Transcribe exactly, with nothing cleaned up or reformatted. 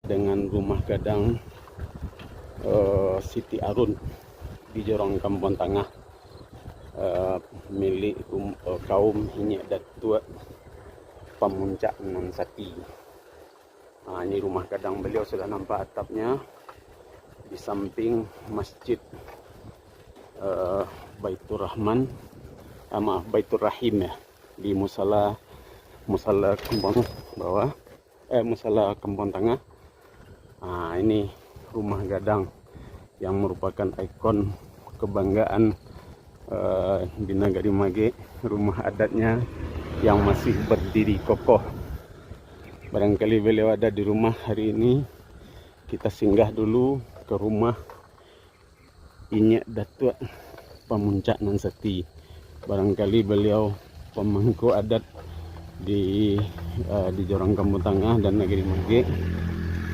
dengan rumah gadang, eh, Siti Arun di Jorong Kampuang Tangah, eh, milik rum-, eh, kaum Inyiak Datuak Pamuncak Nan Sati. Ah, ini rumah gadang beliau, sudah nampak atapnya, di samping masjid, eh, Baitur Rahman, ah, maaf, Baitur Rahim ya, di musala, musala Kampuang Bawah, eh, musala Kampuang Tangah. Ah, ini rumah gadang yang merupakan ikon kebanggaan, eh, di Nagari Magek, rumah adatnya yang masih berdiri kokoh. Barangkali beliau ada di rumah hari ini, kita singgah dulu ke rumah Inyiak Datuak Pamuncak Nan Sati. Barangkali beliau pamangku adat di, eh, di Jorong Kampuang Tangah dan Nagari Magek.